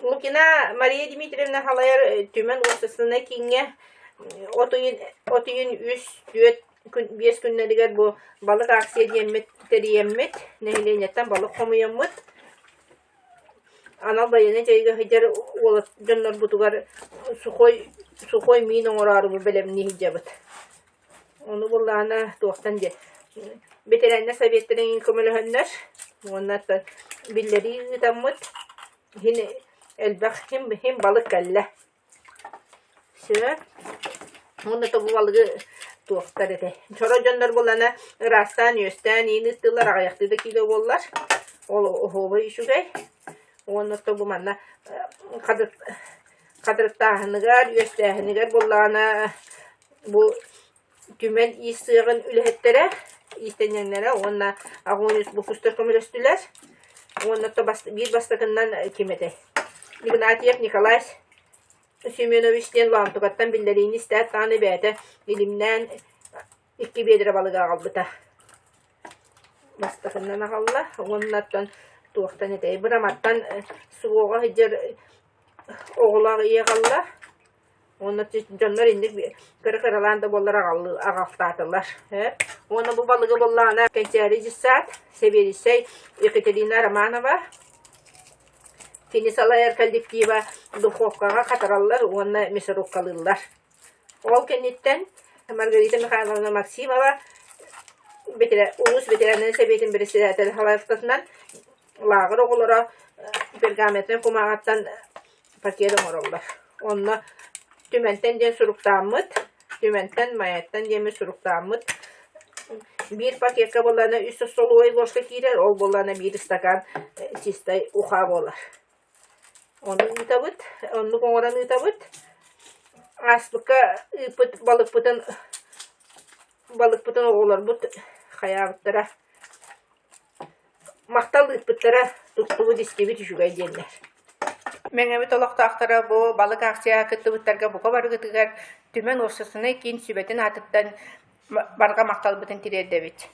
Лукина Мария Дмитриевна салайар Түмэн уопсастыбаннай кииҥҥэ от ыйын от ыйын үс, түөрт, күн, биэс күннэригэр бу балык акция диэммит тэрийэммит, нэһилиэнньэттэн балык хомуйаммыт, анал байыаннай дьайыыга сылдьар уолат дьоннорбутугар сухой сухой миин оҥороору бэлэмнии сылдьабыт. Ону буллаҕына туохтан диэн бэтэрээннэр советтарын көмөлөһөннөр уонна биллэрии ыытаммыт иһин элбэх ким иһин балык кэллэ. Сөп. Уонна то бу балыгы туохтар этэ. Чоро дьоннор буоллаҕына ыраастаан, үөстээн иин ыыттылар, аҕыйахтыы да киилэ буоллар. Ол оһуобай үчүгэй. Уонна то бу манна хатырыктааһыныгар, үөстээһинигэр буоллаҕына бу Түмэн иис сыаҕын үлэһиттэрэ, иистэнньэҥнэрэ уонна Агонис Букустар көмөлөстүлэр. Уонна то биир бастакыннан ким этэй? Игнатьев Николай Семенович диэн Лоомтукаттан биллэриини истээт даҕаны бэйэтэ илимнээн икки биэдэрэ балыгы аҕалбыта. Бастакыннан аҕалла уонна оттон туохтан этэй? Быраматтан суоҕа сылдьар оҕолоох ийэ аҕалла. Уонна дьоннор инник кыра-кыралаан да буоллар аҕалтаатылар. Уонна бу балыгы буоллаҕына Кэнчээри дьыссаат, сэбиэдиссэй Екатерина Романова кини салайар коллектива духовкаҕа хатараллар уонна мясорубкалыыллар. Ол кэнниттэн Маргарита Михайловна Максимова улуус ветеранын сэбиэтин председателэ салайааччытынан лааҕыр оҕолоро пергаментнай кумааҕыттан пакет оҥороллор. Онно Түмэнтэн диэн суруктааммыт, Түмэнтэн, Майаттан диэммит суруктааммыт биир пакекка буоллаҕына үс остолобуой ложка киирэр, ол буоллаҕына биир ыстакаан чистай уха буолар. Ону ыытабыт, оннук оҥорон ыытабыт. Ааспыкка ыыппыт балыкпытын балыкпытын оҕолорбут хайаабыттара Махтал ыыппыттара, туттубут, истибит үчүгэй диэннэр. Мэҥэбит олохтоохторо бу балык аахсыйаҕа кыттыбыттарга бука барыгытыгар Түмэн уопсастыбаннай киин сүбэтин аатыттан барҕа махталбытын тириэрдэбит.